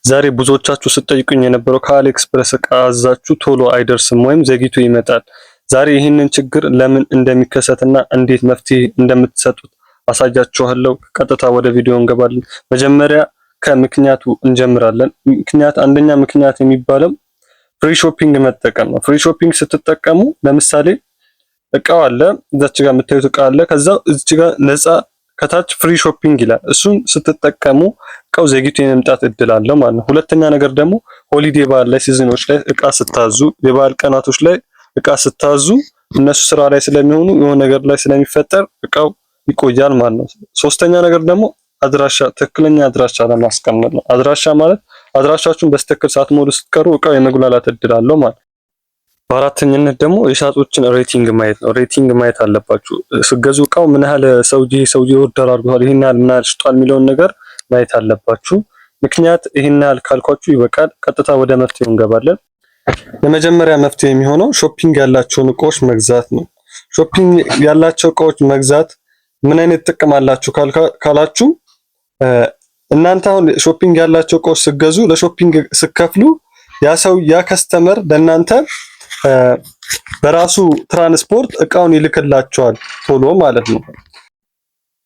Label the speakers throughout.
Speaker 1: ዛሬ ብዙዎቻችሁ ስትጠይቁኝ የነበረው ከ AliExpress እቃ አዛችሁ ቶሎ አይደርስም ወይም ዘግይቶ ይመጣል። ዛሬ ይህንን ችግር ለምን እንደሚከሰትና እንዴት መፍትሄ እንደምትሰጡት አሳያችኋለሁ። ቀጥታ ወደ ቪዲዮ እንገባለን። መጀመሪያ ከምክንያቱ እንጀምራለን። ምክንያት አንደኛ ምክንያት የሚባለው free shipping መጠቀም ነው። Free shipping ስትጠቀሙ ለምሳሌ እቃው አለ፣ እዛች ጋር የምታዩት እቃ አለ። ከዛ እዚች ጋር ነፃ ከታች free shipping ይላል። እሱን ስትጠቀሙ እቃው ዘግይቶ የመምጣት እድል አለው ማለት ነው። ሁለተኛ ነገር ደግሞ holiday በዓል ላይ season ኦች ላይ እቃ ስታዙ፣ የበዓል ቀናቶች ላይ እቃ ስታዙ እነሱ ስራ ላይ ስለሚሆኑ የሆነ ነገር ላይ ስለሚፈጠር እቃው ይቆያል ማለት ነው። ሶስተኛ ነገር ደግሞ አድራሻ፣ ትክክለኛ አድራሻ አለማስቀመጥ ነው። አድራሻ ማለት አድራሻችሁን በትክክል ሳትሞሉ ስትቀሩ እቃው የመጉላላት እድል አለው ማለት ነው። በአራተኝነት ደግሞ የሻጮችን rating ማየት ነው። Rating ማየት አለባችሁ። ስትገዙ እቃው ምን ያህል ሰውዬ ሰውዬ order አድርጓል፣ ይሄን ያህል ምን ያህል ሽጧል የሚለውን ነገር ማየት አለባችሁ። ምክንያት ይሄን ያህል ካልኳችሁ ይበቃል። ቀጥታ ወደ መፍትሄው እንገባለን። የመጀመሪያ መፍትሄ የሚሆነው shipping ያላቸውን እቃዎች መግዛት ነው። Shipping ያላቸው እቃዎች መግዛት ምን አይነት ጥቅም አላችሁ ካላችሁ፣ እናንተ አሁን shipping ያላቸው እቃዎች ስትገዙ ለ shipping ስትከፍሉ ያ ሰው ያ customer ለእናንተ በራሱ ትራንስፖርት እቃውን ይልክላችኋል ቶሎ ማለት ነው።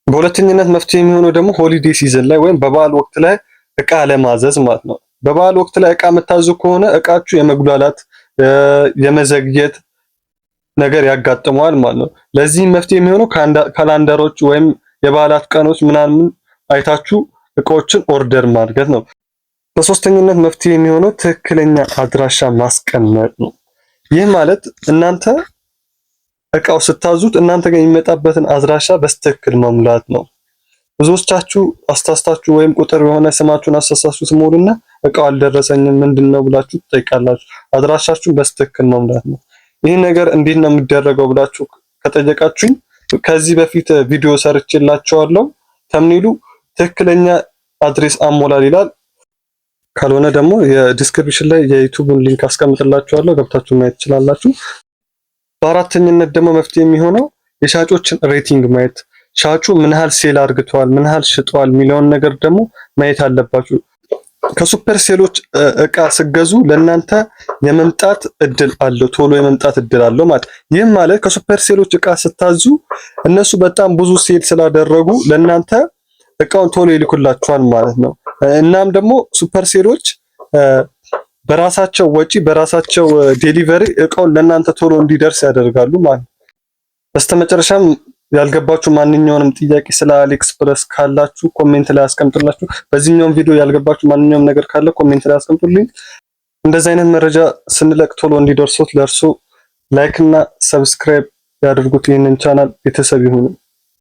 Speaker 1: በሁለተኝነት መፍትሄ የሚሆነው ደግሞ holiday season ላይ ወይም በበዓል ወቅት ላይ እቃ አለማዘዝ ማለት ነው። በበዓል ወቅት ላይ እቃ የምታዙ ከሆነ እቃችሁ የመጉላላት፣ የመዘግየት ነገር ያጋጥመዋል ማለት ነው። ለዚህ መፍትሄ የሚሆነው calendar ኦች ወይም የበዓላት ቀኖች ምናምን አይታችሁ እቃዎችን order ማድረግ ነው። በሶስተኝነት መፍትሄ የሚሆነው ትክክለኛ አድራሻ ማስቀመጥ ነው። ይህ ማለት እናንተ እቃው ስታዙት እናንተ ጋር የሚመጣበትን አድራሻ በትክክል መሙላት ነው። ብዙዎቻችሁ አሳስታችሁ ወይም ቁጥር የሆነ ስማችሁን አሳስታችሁ ትሞሉና እቃው አልደረሰኝም ምንድነው ብላችሁ ትጠይቃላችሁ። አድራሻችሁን በትክክል መሙላት ነው። ይህ ነገር እንዴት ነው የሚደረገው ብላችሁ ከጠየቃችሁኝ ከዚህ በፊት ቪዲዮ ሰርቼላችኋለሁ። Thumbnail ኡ ትክክለኛ address አሞላል ይላል። ካልሆነ ደግሞ የ description ላይ የ YouTube ን link አስቀምጥላችኋለሁ፣ ገብታችሁ ማየት ትችላላችሁ። በአራተኝነት ደግሞ መፍትሄ የሚሆነው የሻጮችን rating ማየት፣ ሻጩ ምን ያህል sale አርግቷል፣ ምን ያህል ሽጧል የሚለውን ነገር ደግሞ ማየት አለባችሁ። ከ super seller ኦች እቃ ስትገዙ ለእናንተ የመምጣት እድል አለው፣ ቶሎ የመምጣት እድል አለው ማለት። ይህም ማለት ከ super seller ኦች እቃ ስታዙ እነሱ በጣም ብዙ sale ስላደረጉ ለእናንተ እቃውን ቶሎ ይልኩላችኋል ማለት ነው። እናም ደግሞ super seller ኦች በራሳቸው ወጪ በራሳቸው delivery እቃውን ለእናንተ ቶሎ እንዲደርስ ያደርጋሉ ማለት ነው። በስተመጨረሻም ያልገባችሁ ማንኛውንም ጥያቄ ስለ AliExpress ካላችሁ comment ላይ አስቀምጡላችሁ። በዚህኛውም ቪዲዮ ያልገባችሁ ማንኛውም ነገር ካለ comment ላይ አስቀምጡልኝ። እንደዚህ አይነት መረጃ ስንለቅ ቶሎ እንዲደርሶት ለእርሱ like እና subscribe ያድርጉት። ይህንን ቻናል ቤተሰብ ይሁኑ።